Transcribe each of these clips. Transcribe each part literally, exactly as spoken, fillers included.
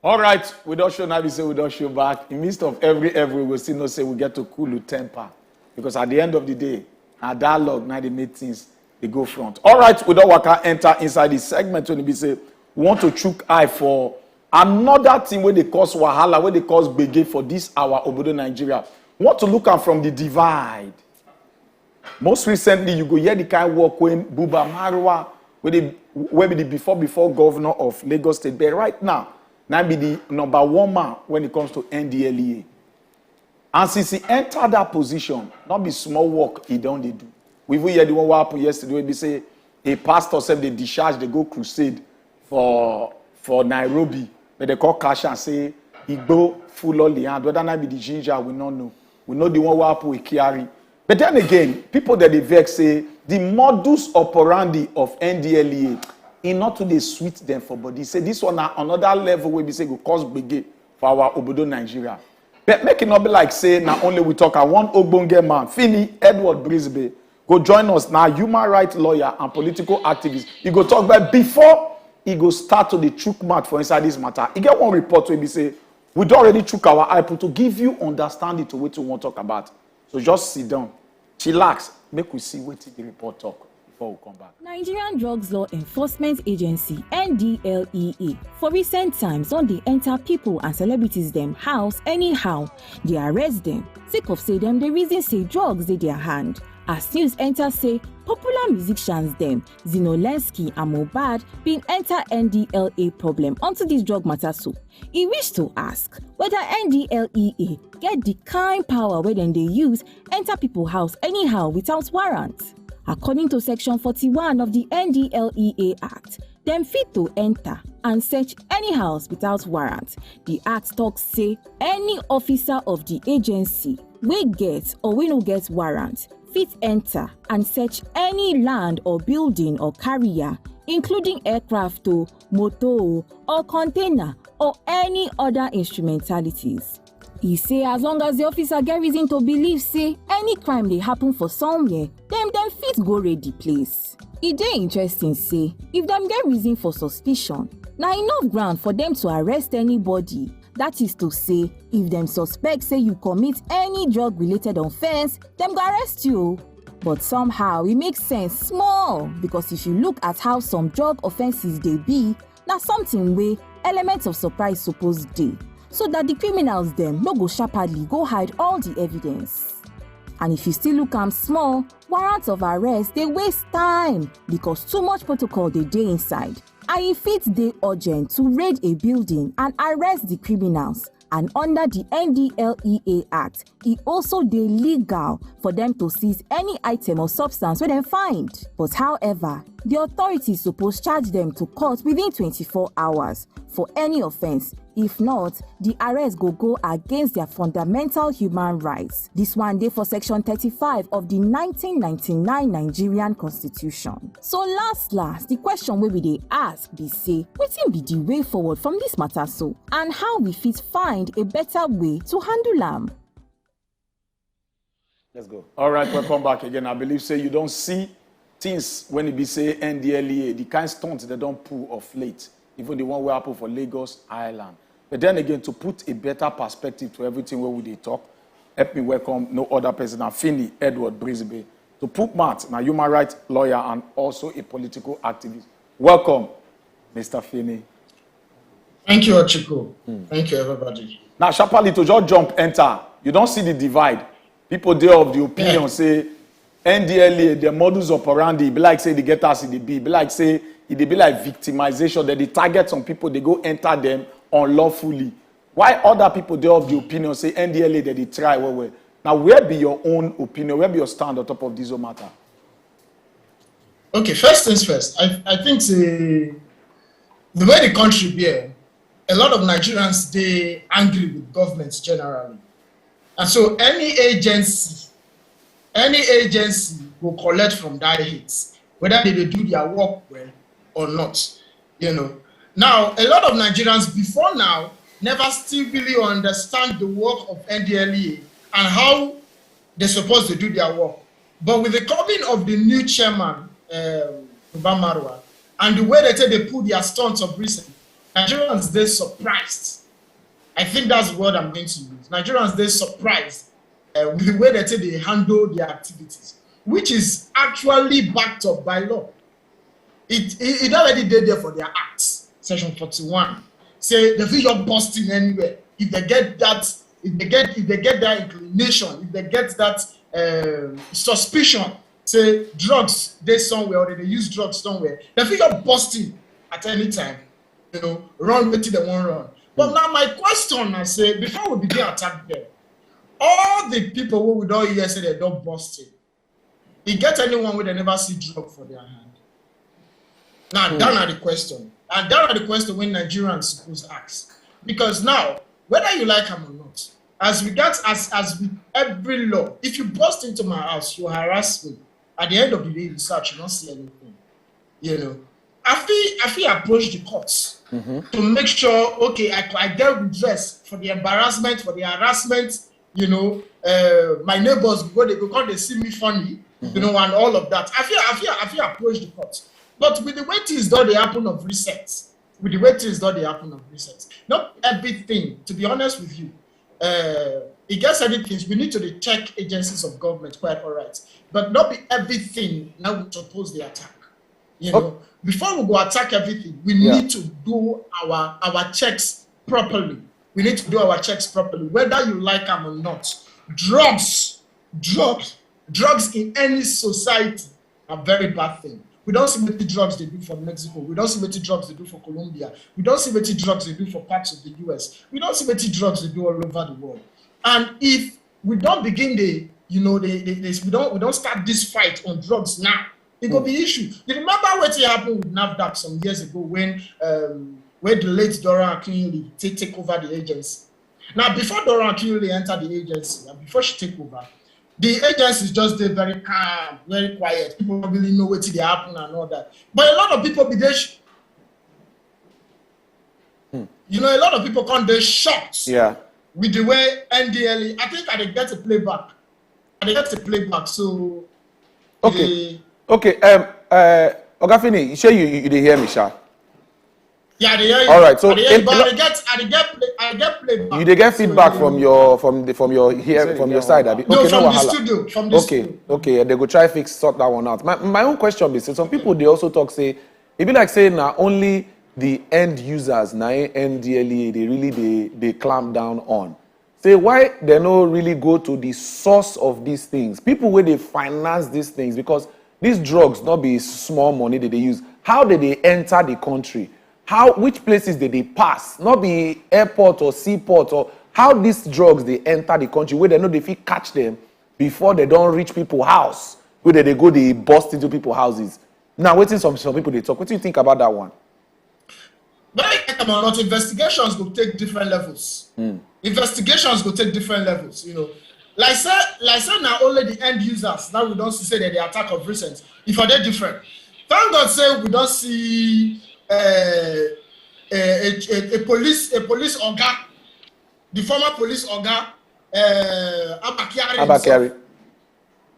All right, we don show now, we say we don show back. In midst of every every, we still know say we get to cool the temper, because at the end of the day, our dialogue now dey make things dey go front. All right, we don waka enter inside the segment when we say we want to chook eye for another thing wey dey cause wahala, wey dey cause gbege for this our obodo Nigeria. We want to look am from the divide. Most recently, you go hear the kind work wey Buba Marwa, wey dey, wey be the before before governor of Lagos State, but right now, now be the number one man when it comes to N D L E A. And since he entered that position, not be small work he don dey do. We even hear the one wey happen yesterday, wey be say a pastor sef dey discharge, dey go crusade for, for Nairobi, but they call cash and say he go full all the hand. Whether na be the ginger, we no know. We know the one wey happen with Kyari. But then again, people that dey vex say the modus operandi of N D L E A, e not too dey sweet them for body. Say this one na another level wey be say go cause gbege for our obodo Nigeria. But make it not be like say na only we talk. I want ogbonge man, Fini Edward Brisbane, go join us now, human rights lawyer and political activist. He go talk, but before he go start to the chook mouth for inside this matter, he get one report wey be say we don already chook our eye put to give you understanding to wetin we wan talk about. So just sit down, chillax, make we see wetin the report talk before we come back. Nigerian Drugs Law Enforcement Agency, N D L E A, for recent times don dey enter people and celebrities dem house anyhow, dey arrest dem sake of say dem dey reason say drugs dey their hand. As news enter say popular musicians dem, Zinolenski and Mohbad, bin enter N D L A problem unto this drug matter so. E reach to ask whether N D L E A get the kind power wey dem dey use enter people house anyhow without warrant. According to Section forty-one of the N D L E A Act, dem fit to enter and search any house without warrant. The act talk say any officer of the agency wey get or wey no get warrant fit enter and search any land or building or carrier, including aircraft o, motor o, or container or any other instrumentalities. E say as long as the officer get reason to believe say any crime dey happen for somewhere, dem dem fit go raid the place. E dey interesting say if dem get reason for suspicion, na enough ground for dem to arrest anybody. That is to say, if dem suspect say you commit any drug-related offence, dem go arrest you o. But somehow, e make sense small, because if you look at how some drug offences dey be, na something wey element of surprise suppose dey, so that the criminals dem no go sharply go hide all the evidence. And if you still look am small, warrant of arrest dey waste time, because too much protocol dey dey inside, and e fit dey urgent to raid a building and arrest the criminals. And under the N D L E A Act, e also dey legal for dem to seize any item or substance wey dem find. But however, the authorities suppose charge dem to court within twenty-four hours for any offence. If not, the arrest go go against their fundamental human rights. This one dey for Section thirty-five of the nineteen ninety-nine Nigerian Constitution. So last last, the question wey we dey ask be say, wetin be the way forward from this matter so, and how we fit find a better way to handle am? Let's go. All right, welcome back again. I believe say you don see things when e be say N D L E A, the kind stunt dem don pull of late, even the one wey happen for Lagos Island. But then again, to put a better perspective to everything wey we dey talk, help me welcome no other person than Fini Edward Brisbane. To put mouth, na human rights lawyer and also a political activist. Welcome, Mister Fini. Thank you, Ochiko. Thank you, everybody. Now, sharply to just jump enter, you don see the divide. People dey of the opinion say N D L E A, the modus operandi, e be like say the get as e dey be, e be like say e dey be like victimization, dem dey target some people, dey go enter them unlawfully. Why other people dey of the opinion say N D L E A dem dey try well well? Now, where be your own opinion? Where be your stand on top of this whole matter? Okay, first things first. I, I think say the way the country be, eh, a lot of Nigerians dey angry with governments generally. And so any agency, any agency go collect from that hate, whether they dey do their work well or not. You know. Now, a lot of Nigerians before now never still really understand the work of N D L E A and how they supposed to do their work. But with the coming of the new chairman, um, Buba Marwa, and the way they take they pull their stunts of recent, Nigerians dey surprised. I think that's the word I'm going to use. Nigerians dey surprised uh, with the way that they handle their activities, which is actually backed up by law. It it, it already dey there for their acts, section forty-one. Say they fit just burst in anywhere if they get that if they get if they get that inclination, if they get that um, suspicion, say drugs dey somewhere or they dey use drugs somewhere, they fit just burst in at any time, you know, run wetin they wan run. But now my question na say, before we begin attack them, all the people wey we don hear say they don burst in, e get anyone wey they never see drug for their hand? Now that na the question, and that na the question wey Nigerians suppose ask, because now, whether you like am or not, as we get as as with every law, if you burst into my house, you harass me, at the end of the day, you search, you don't see anything. You know, I feel I feel approach the courts to make sure, okay, I, I get redress for the embarrassment, for the harassment. You know, uh, my neighbors go, they go come, they see me funny, you know, and all of that. I feel I feel I feel approach the courts, but with the way things don dey happen of recent, with the way things don dey happen of recent, not everything, to be honest with you, uh, e get certain things we need to dey check agencies of government, quite all right, but not be everything now we suppose dey attack. You know, before we go attack everything, we need to do our our checks properly. We need to do our checks properly, whether you like am or not. Drugs, drugs, drugs in any society are very bad thing. We don't see what the drugs they do for Mexico. We don't see what the drugs they do for Colombia. We don't see what the drugs they do for parts of the U S. We don't see what the drugs they do all over the world. And if we don't begin the, you know, the, the, this, we don't we don't start this fight on drugs now, it go be issue. You remember what happened with NAFDAC some years ago when um, when the late Dora Akinle take take over the agency? Now, before Dora Akinle enter the agency, and before she take over, the agencies just dey very calm, very quiet. People don't really know what they happen and all that. But a lot of people be there. You know, a lot of people come dey shocked. Yeah. With the way N D L E, I think I dey get a playback. I dey get a playback. So okay, okay. Um, uh, Oga Fini, you say you you dey hear me, sha? Yeah, I dey hear you. All right, so I dey hear you, but I dey get I dey get play, I get playback. You dey get feedback from your from the from your here from your side, abi? No, okay, from no the studio. From the okay, studio. Okay, they go try fix sort that one out. My my own question is, some people they also talk say, if you like say now only the end users, now N D L E A, they really they they clamp down on. Say why they no really go to the source of these things, people where they finance these things, because these drugs not be small money that they use. How did they enter the country? How, which places did they pass? Not be airport or seaport, or how these drugs they enter the country where they know they fit catch them before they don't reach people house, where they, they go they burst into people houses. Now waiting some some people they talk. What do you think about that one? Whether you like am or not, investigations go take different levels. Investigations go take different levels. You know, like say like say now only the end users now we don't see say that they attack of recent. If are they different? Thank God say we don't see uh, a, a, a police a police oga, the former police oga, uh, Abba Kyari himself. Abba Kyari.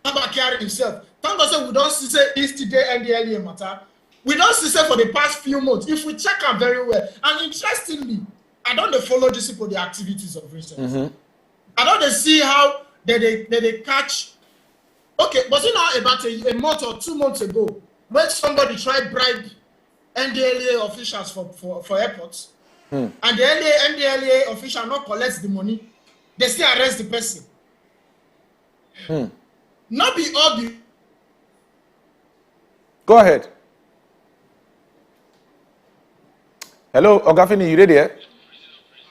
Abba Kyari himself. Thank God say we don't see say he still dey N D L E A matter. We don't see say for the past few months, if we check am very well, and interestingly, I don't dey follow these people the activities of recent. I don't dey see how they they, they, they catch. Okay, was it not about a, a month or two months ago when somebody tried bribe N D L E A officials for for for airports, and the N D L E A, N D L E A official not collect the money, they still arrest the person. Not be all the Go ahead. Hello, Oga Fini, you ready? Eh?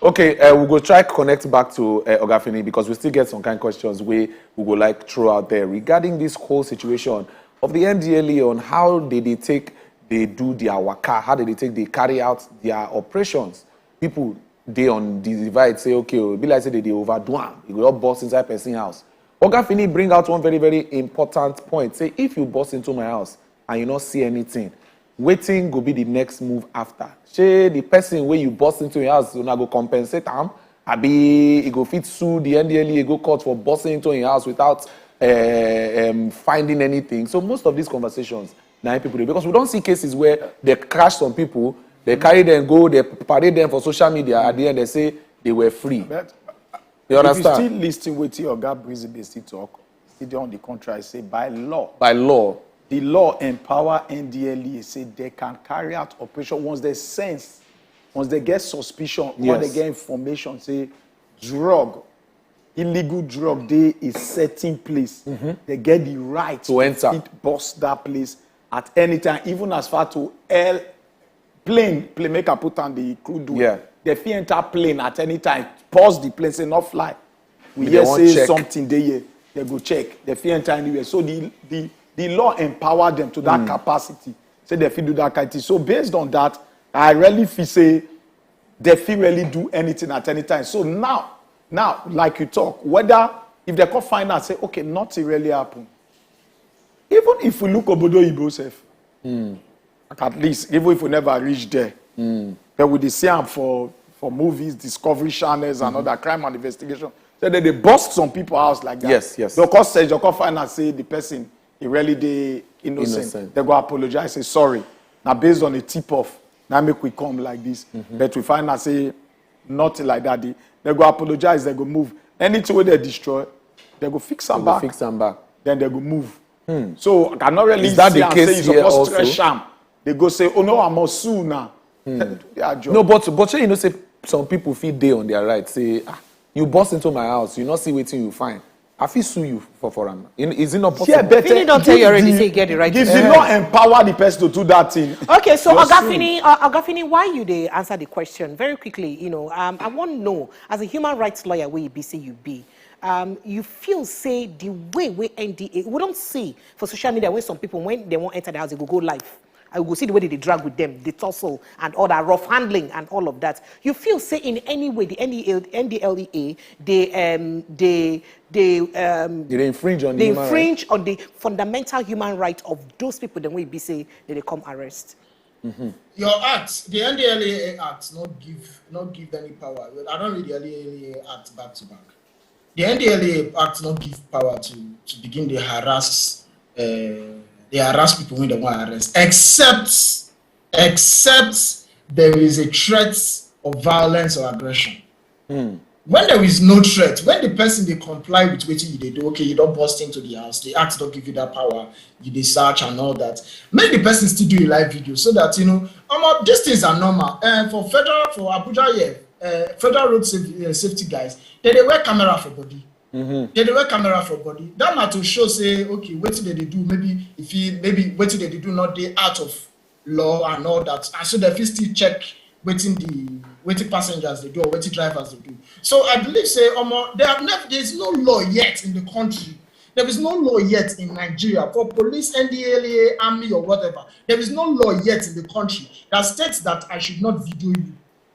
Okay, uh, we'll go try connect back to uh, Oga Fini because we still get some kind of questions we we go like throw out there regarding this whole situation of the N D L E A on how they, they take they do their waka, how they, they take they carry out their operations. People they on the divide say okay, oh, be like say they, they overdo am. You go just burst inside person house. Oga Fini bring out one very very important point. Say if you burst into my house and you not see anything, waiting go be the next move after. Say the person where you burst into your house, una go compensate am. Abi e go fit sue the N D L E A, go court for busting into your house without uh, um, finding anything. So most of these conversations, now people dey, because we don't see cases where they crash some people, They carry them go, they parade them for social media. At the end, they say they were free. But You if you still understand? Listen wetin Oga Breezy dey still talk, still dey on the contrary say by law, By law. the law empower N D L E A say they can carry out operation once they sense, once they get suspicion, once Yes. they get information say drug, illegal drug dey a certain place, they get the right To enter. fit burst that place at any time, even as far to air plane, plane make I put on the crude oil. Yeah. They fit enter plane at any time, pause the plane, say no fly. We They hear wan say check. Something dey here, they go check. They fit enter anywhere. So the the the law empower them to that capacity. Say they fit do that kind of thing. So based on that, I really feel say they fit really do anything at any time. So now, now, like you talk, whether if they come find out, say, okay, nothing really happen. Even if we look Obodo Igbo self, at least, even if we never reach there, but we dey see am for for movies, Discovery channels, and other crime and investigation. So they dey burst some people house like that. Yes, yes. They come say, they come find out say the person he really dey innocent. Innocent. They go apologize, say sorry. Now based on a tip off, now make we come like this. But we find out say nothing like that. They, they go apologize, they go move. Anything wey they destroy, they go fix am They back. Fix them back. Then they go move. So I cannot really Is that see the am case say you here suppose also? Stretch am. They go say, oh no, I must sue now. They do their job. No, but but shey you know say some people fit dey on their right say, ah, you burst into my house, you not see wetin you find. I fit sue you for for am. In- Is it not possible? Yeah, but Fini uh, don tell you the- already the- say you get the right The, to the sue. Law empower the person to do that thing. Okay, so Just Oga sue. Fini, uh, Oga Fini, why you dey answer the question very quickly? You know, um, I wan know as a human rights lawyer wey you be say you be, um, you feel say the way wey N D A, we don see for social media when some people when they wan enter the house, they go go live. I go see the way they dey drag with them, the tussle and all that rough handling and all of that. You feel say in any way the N D A, N D L E A, they um they they um They dey infringe on the they human infringe on the fundamental human right of those people. Then we be say they dey come arrest. Your act, the N D L E A Act, not give, not give any power. I don't read the N D L E A Act back to back. The N D L E A Act not give power to to begin the harass, uh, the harass people when they want arrest, except except there is a threat of violence or aggression. When there is no threat, when the person they comply with what you they do, okay, you don't burst into the house, the act don't give you that power, you they search and all that. Make the person still do a live video so that you know, um, these things are normal. And for federal, for Abuja, yeah, uh, federal road safety, uh, safety guys, they, they wear camera for body. They, they wear camera for body. That matter to show say, okay, what did they do? Maybe if he, maybe what did they do? Not they out of law and all that. And so they fit still check waiting the waiting passengers they do or waiting drivers they do. So I believe say um, they have never, there's no law yet in the country. There is no law yet in Nigeria for police, N D L E A, army or whatever. There is no law yet in the country that states that I should not video you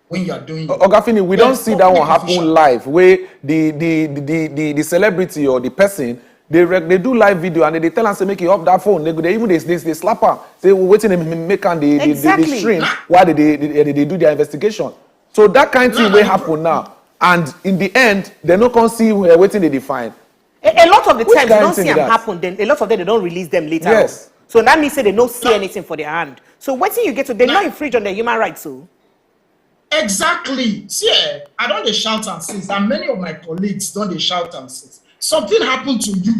when you are doing it. Oga Fini, we don't Yes, see that one public happen official. Live. Where the the, the, the, the, the celebrity or the person they rec- they do live video and they, they tell am say make you off that phone. They, go- they even they, they, they slap am. Say wetin they make am the, the, the, the Exactly. stream while they they, they, they do their investigation. So that kind thing No, will no, happen now, and in the end they no come see uh, wetin they define. A, a lot of the Which times you kind don't thing see be them that? Happen. Then a lot of them they don't release them later. Yes. On. So that means say they don't see anything for their hand. So what thing you get to they not infringe on their human rights. So Exactly. See, eh, I don't dey shout and since, and many of my colleagues don't they shout and since. Something happened to you.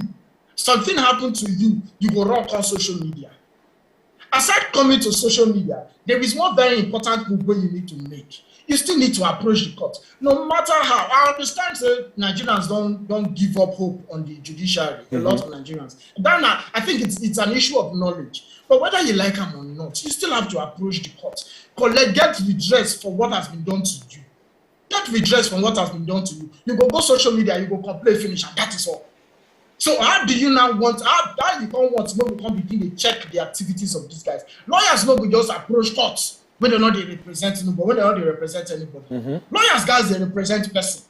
Something happened to you. You go run on social media. Aside coming to social media, there is one very important move wey you need to make. You still need to approach the court. No matter how, I understand say Nigerians don't don't give up hope on the judiciary. A lot of Nigerians. That na, I think it's it's an issue of knowledge. But whether you like am or not, you still have to approach the court. Collect, get redress for what has been done to you. Get redress from what has been done to you. You go go social media, you go complain finish, and that is all. So how do you now want how, how you come want make we come begin to check the activities of these guys? Lawyers no go just approach courts when they not they represent nobody, when they not they represent anybody. Lawyers guys they represent person.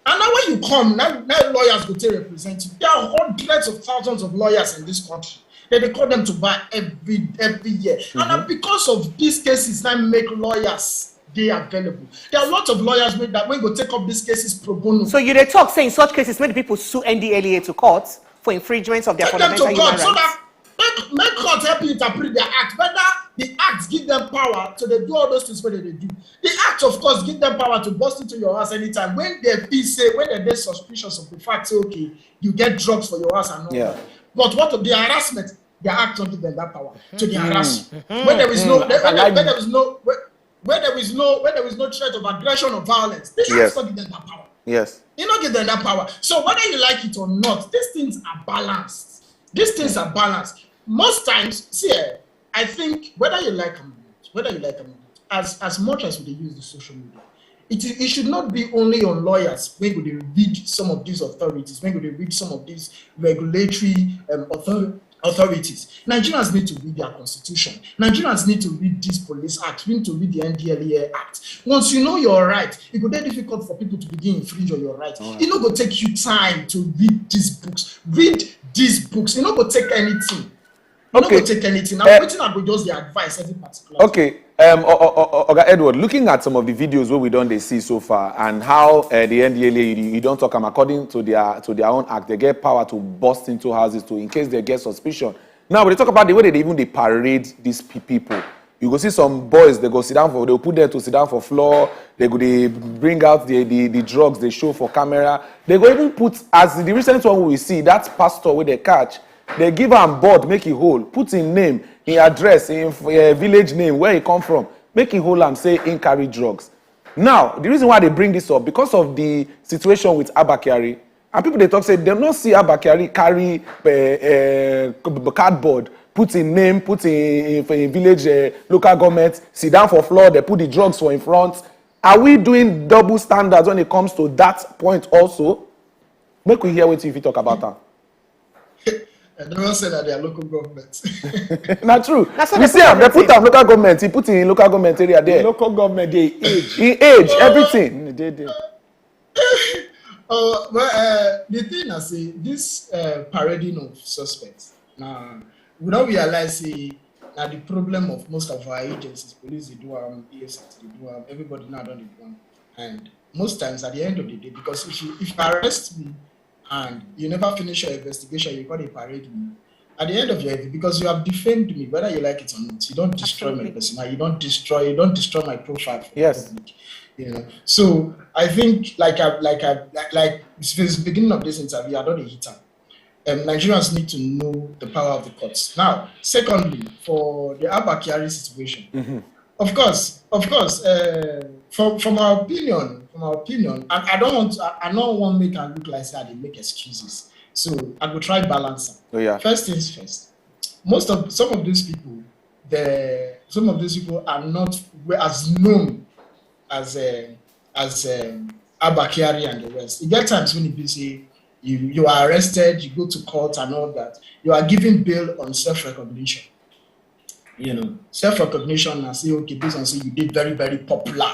And now when you come, now, now lawyers go to represent you. There are hundreds of thousands of lawyers in this country. Then they call them to bar every every year. And now because of these cases, now make lawyers they available. There are a lot of lawyers wey that wey go take up these cases pro bono. So you they talk say in such cases, many people sue N D L E A to court for infringements of their Take them to fundamental human court so rights. That make, make court help you interpret their act. Whether The act give them power to dey do all those things wey dem dey do. The act, of course, give them power to burst into your house anytime when dem feel say, when dem dey suspicious of the fact say, okay, you get drugs for your house and all Yeah. that. But what of the harassment? Their act don give them that power to dey harass you. When there is no, Mm, when, I like when there is no, when, when there is no, when there is no threat of aggression or violence, the Yes. act don give them that power. Yes. E no give them that power. So whether you like it or not, these things are balanced. These things are balanced. Most times, see, eh, I think whether you like them or not, whether you like them or not, as as much as we dey use the social media, it it should not be only on lawyers wey go dey read some of these authorities, wey go dey read some of these regulatory um, author, authorities. Nigerians need to read their constitution. Nigerians need to read this police act. We need to read the N D L E A act. Once you know your right, it go dey difficult for people to begin infringe on your right. E no go take you time to read these books. Read these books. E no go take anything. E no Okay. go take anything. Now, Eh, wetin I go just dey advise every particular Okay, um, O- O- O- Oga Edward, looking at some of the videos wey we don dey see so far and how uh, the N D L E A, you, you don talk am, according to their to their own act, they get power to burst into houses to in case they get suspicion. Now we dey talk about the way they even dey parade these pe- people. You go see some boys, they go sit down for, they go put them to sit down for floor. They go dey bring out the, the the drugs they show for camera. They go even put, as the recent one we see, that pastor wey they catch, they give am board make e hold, put him name, him address, him uh, village name, where he come from, make e hold am say him carry drugs. Now the reason why they bring this up because of the situation with Abba Kyari, and people dey talk say dem no see Abba Kyari carry uh, uh, cardboard, put him name, put him, him, him village uh, local government, sit down for floor, they put the drugs for in front. Are we doing double standards when it comes to that point also? Make we hear wetin you fit talk about am. I never said that they are local government. Na true. Na so We they see put am, they put everything. am local government. He put in local government area The there. local government dey age. In age, everything. Mm, dey there. Oh, well, uh, the thing I say, this uh, parading of suspects. Now, we don't realize say now the problem of most of our agencies, police they do um, E S S they do um, everybody now don't do one. And most times at the end of the day, because if you if you arrest me and you never finish your investigation, you got to parade me. At the end of your day, because you have defamed me, whether you like it or not, you don't destroy my personal, you don't destroy, you don't destroy my profile for Yes. the public. You know. So I think like I like I like, like since the beginning of this interview, I don't hit her. Um, Nigerians need to know the power of the courts. Now, secondly, for the Abba Kyari situation, of course, of course, uh, from from our opinion, from our opinion, I, I don't want to, I, I don't want make I look like say I dey make excuses. So I go try balance am. Oh yeah. First things first. Most of some of these people, the some of these people are not well as known as uh, as um, Abba Kyari and the rest. You get times when you be say you you are arrested, you go to court and all that. You are given bail on self recognition. You know, self recognition and say okay, based on say you did very very popular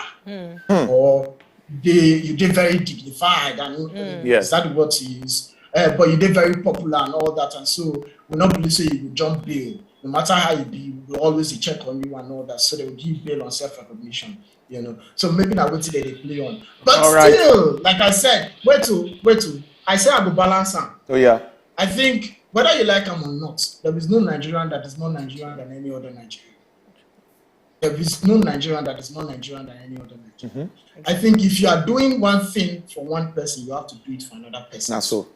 or they you did very dignified and Yes. is that what you use? Uh, but you did very popular and all that, and so we not believe say you will jump bail. No matter how you be, we will always check on you and all that. So they will give you bail on self recognition. You know, so maybe na wetin they dey play on. But All right. Still, like I said, wait to wait to. I say I go balance am. Oh yeah. I think whether you like am or not, there is no Nigerian that is more Nigerian than any other Nigerian. There is no Nigerian that is more Nigerian than any other Nigerian. I think if you are doing one thing for one person, you have to do it for another person. Na so.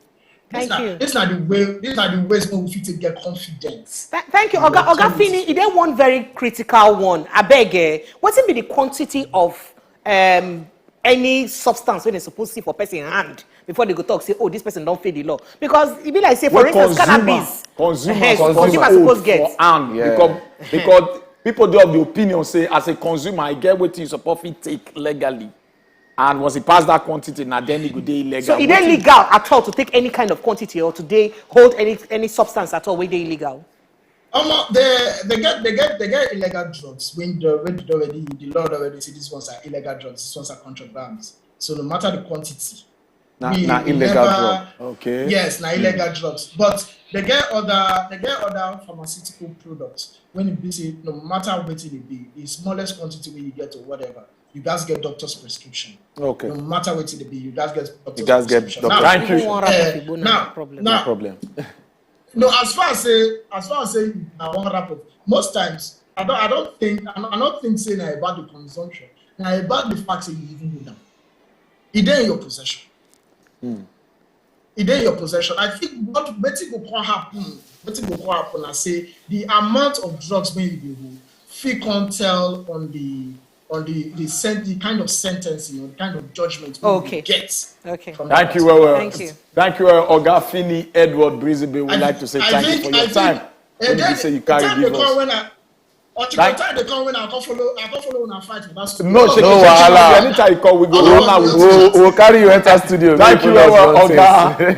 Thank These na- you. These are the way. These are the ways wey we fit take get confidence. Th- thank you, Oga. Oga Fini, e dey one very critical one. Abeg, eh, wetin be the quantity of um, any substance wey dem suppose see for person hand before they go talk say, oh, this person don fail the law? Because e be like say, for Wey instance, consumer, cannabis. Consumer, Eh, suppose consumer hold suppose get. For hand Yeah. because because people dey of the opinion say as a consumer, I get wetin you suppose fit take legally, and once you pass that quantity, na then e go dey illegal. So e dey Wetin- legal at all to take any kind of quantity or to dey hold any any substance at all wey dey illegal? Omo, they they get they get they get illegal drugs when the when the already the law already say these ones are illegal drugs, these ones are contrabands. So no matter the quantity, Na, we- na we illegal never- drug. Okay. Yes, na illegal drugs, but they get other they get other pharmaceutical products. When it be say no matter what it be, the smallest quantity when you get or whatever, you guys get doctor's prescription. Okay. No matter what it be, you guys get doctor's You guys get prescription. doctor- Now, Thank you. Even one wrap eh, of Igbo, no now, problem. now, No problem. No, as far as say as far as say na one wrap of most times I don't, I don't think, I don't think say na about the consumption. Na about the fact say you even hold am. E dey in your possession. E dey in your possession. I think what wetin go come happen, wetin go come happen na say the amount of drugs wey you dey hold fit come tell on the on the the sen the kind of sentencing or the kind of judgment wey you Okay. Get Okay. from Thank that. you well well. Thank you. Thank you well, Oga Fini Edward Breezy Bay. We'd I- like to say I thank think- you for your I think- time. And When then you say you the carry time give dey come us. When I, Ochikonta dey come when I come follow, I come follow una fight for that studio. No, shake No it, shake it. wahala. Anytime you call, we go No run out with wahala. you. We'll, we'll carry you enter studio. Thank Make you, us our run Oga. things.